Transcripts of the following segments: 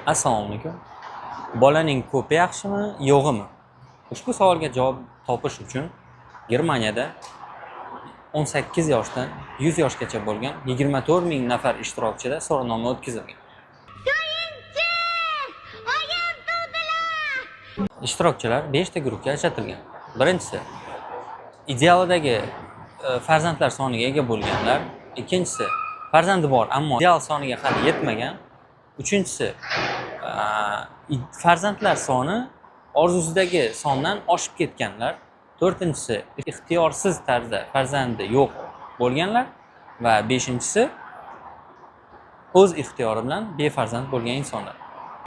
Assalomu alaykum. Bolaning ko'pi yaxshimi, yo'g'imi? Ushbu savolga javob topish uchun Germaniyada 18 yoshdan 100 yoshgacha bo'lgan 24 ming nafar ishtirokchida so'rovnoma o'tkazilgan. Oyim tug'dilar! Ishtirokchilar 5 ta guruhga ajratilgan. Birinchisi idealidagi farzandlar soniga ega bo'lganlar, ikkinchisi farzandi bor, ammo ideal soniga hali yetmagan, uchinchisi farzandlar soni orzusidagi sondan oshib ketganlar, to'rtinchisi ixtiyorsiz tarzda farzandi yo'q bo'lganlar va beshinchisi o'z ixtiyori bilan befarzand bo'lgan insonlar.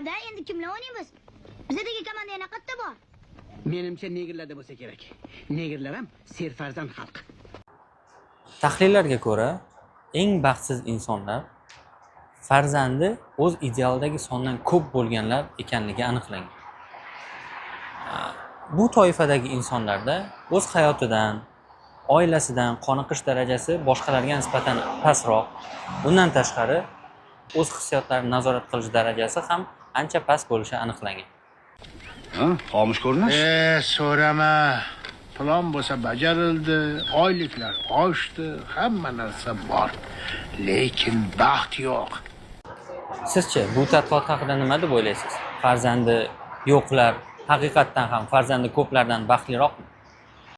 Da endi kimlar o'ynaymiz? Bizadagi komanda yana qayerda bor? Menimcha, negrlarda bo'lsa kerak. Negrlar ham serfarzand xalq. Tahlillarga ko'ra, eng baxtsiz insonlar farzandi o'z idealidagi sondan ko'p bo'lganlar ekanligi aniqlangan. Bu toifadagi insonlarda o'z hayotidan, oilasidan qoniqish darajasi boshqalarga nisbatan pastroq. Bundan tashqari, o'z hissiyotlarini nazorat qilish darajasi ham ancha past bo'lishi aniqlangan. Ha, xomush ko'rinish. E, so'rama. Plan bo'lsa bajarildi, oyliklar oshdi, hamma narsa bor. Lekin baxt yo'q. Sizchi, bu tadqiqot haqida nima deb o'ylaysiz? Farzandi yo'qlar haqiqatdan ham farzandi ko'plardan baxtliroqmi?